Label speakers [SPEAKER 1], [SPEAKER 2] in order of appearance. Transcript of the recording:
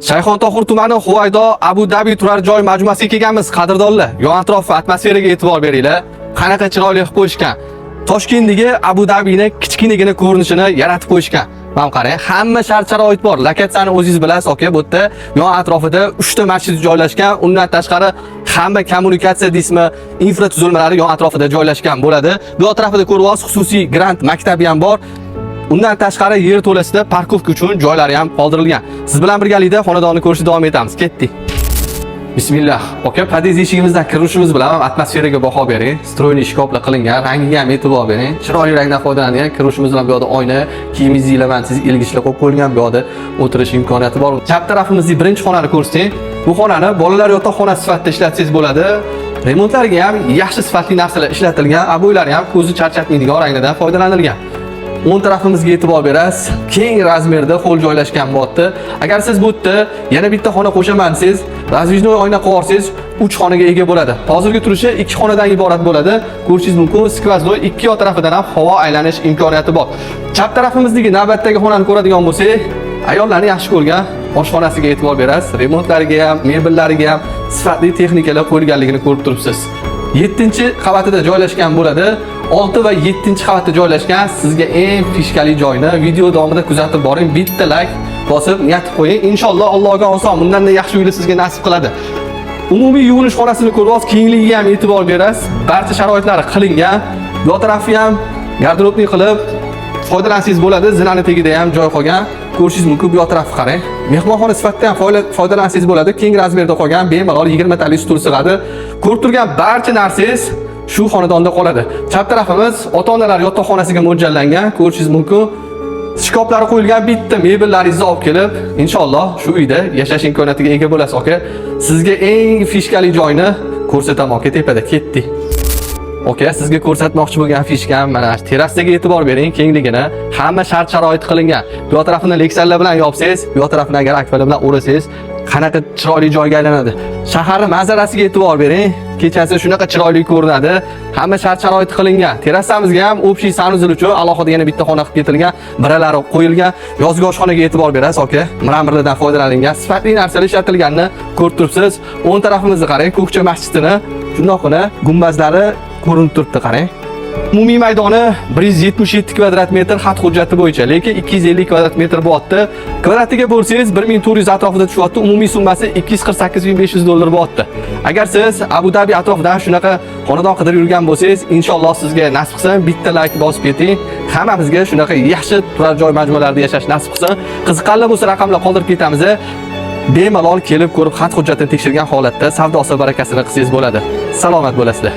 [SPEAKER 1] Shayxontohur tumani, Huvaydo, Abu Dabi turar joy majmuasiga kelganmiz, qadrdonlar. Yon atrof va atmosferaga e'tibor beringlar. Qanaqa chiroyli qilib qo'yishgan. Toshkentdagi Abu Dabini kichkinagina ko'rinishini yaratib qo'yishgan. Mana qarang, hamma shart-sharoit bor. Lokatsiyani o'zingiz bilasiz, aka, bu yerda yon atrofida 3 ta masjid joylashgan. Undan tashqari hamma kommunikatsiya deysizmi, infratuzilmalari yon atrofida joylashgan bo'ladi. Bu yoq tarafida ko'ryapsiz, xususiy grant maktabi ham bor. Undan tashqari yer to'lasida парковка uchun joylari ham qoldirilgan. Siz bilan birgalikda xonadonni ko'rishda davom etamiz. Ketdik. Bismillah. Aka, pod'ezd eshigimizdan kirishimiz bilan ham atmosferaga baho bering. Стройный shkaflar qilingan, rangiga ham e'tibor bering. Chiroyli rangdan foydalanilgan. Kirishimiz bilan bu yoqda oyna, kiyimingizni ilaman, siz ilgichlar qo'yib qo'yilgan, bu yoqda o'tirish imkoniyati bor. Chap tarafimizdagi birinchi xonani ko'rsak, bu xonani bolalar yotoqxonasi sifatida ishlatsangiz bo'ladi. Remontlariga ham yaxshi sifatli narsalar ishlatilgan, обой lari ham ko'zni charchatmaydigan ranglardan foydalanilgan. O'ng tarafimizga e'tibor berasiz. Keng razmerda hol joylashgan bu yerda. Agar siz bu yerda yana bitta xona qo'shaman desangiz, раздвижной oyna qo'yib yuborsangiz, 3 xonaga ega bo'ladi. Hozirgi turishi 2 xonadan iborat bo'ladi. Ko'rishingiz mumkin, сквозной ikki yoq tarafidan ham havo aylanish imkoniyati bor. Chap tarafimizdagi navbatdagi xonani ko'radigan bo'lsak, ayollarni yaxshi ko'rgan oshxonasiga e'tibor berasiz. Remontlariga ham, mebellariga ham sifatli texnikalar qo'yilganligini ko'rib turibsiz. 7-qavatida joylashgan bo'ladi. 6 va 7-qavatda joylashgan. Sizga eng фишка li joyni video davomida kuzatib boring. Bitta like bosib niyat qilib qo'ying. Inshaalloh Allohga oson bundan da yaxshi uylar sizga nasib qiladi. Umumiy yuvinish xonasini ko'ryapsiz, kengligiga ham e'tibor berasiz. Barcha sharoitlari qilingan. Bu tarafi ham гардеробный qilib foydalansangiz bo'ladi. Zinani tagida ham joy qolgan. Ko'rishingiz mumkin, bu yoq tarafi qarang. Mehmonxona sifatida ham foydalansangiz bo'ladi. Keng razmerda qolgan, bemalol 20 talik stul sig'adi. Ko'rib turgan barcha narsangiz shu xonadonda qoladi. Chap tarafimiz ota-onalar yotoqxonasiga mo'ljallangan, ko'rishingiz mumkin. Shkaflari qo'yilgan, bitta mebellaringizni olib kelib, inshaalloh shu uyda yashash imkoniyatiga ega bo'lasiz, aka. Sizga eng фишка li joyni ko'rsataman, aka, tepada. Ketdik. Aka, sizga ko'rsatmoqchi bo'lgan фишка m mana terrasaga e'tibor bering, kengligini, hamma shart sharoit qilingan. Bu yoq tarafini leksanlar bilan yopsangiz, bu yoq tarafini agar akfalar bilan o'rasangiz, qanaqa chiroyli joyga aylanadi. Shaharni manzarasiga e'tibor bering. Kechasi shunaqa chiroyli ko'rinadi. Hamma shart sharoit qilingan. Terrasamizga ham общий санузел uchun alohida yana bitta xona qilib ketilgan, biralari qo'yilgan. Yozgi oshxonaga e'tibor berasiz, aka. Мрамор lardan foydalanilgan, sifatli narsalar ishlatilganini ko'rib turibsiz. O'ng tarafimizni qarang, Ko'kcha masjidini shundoqqina gumbazlari ko'rinib turibdi, qarang. Umumiy maydoni 177 kvadrat metr xat hujjati bo'yicha, lekin 250 kvadrat metr bo'lyapti. Kvadratiga bo'lsangiz 1400 atrofida tushyapti. Umumiy summasi 248 500 dollar bo'lyapti. Agar siz Abu Dabi atrofidan shunaqa xonadon qidirib yurgan bo'lsangiz, inshaalloh sizga nasib qilsin, bitta like bosib keting. Hammamizga shunaqa yaxshi turar joy majmualarida yashash nasib qilsin. Qiziqqanlar bo'lsa, raqamlar qoldirib ketamiz. Bemalol kelib ko'rib, xat hujjatini tekshirgan holatda savdosi barakasini qilsangiz bo'ladi. Salomat bo'lasizlar.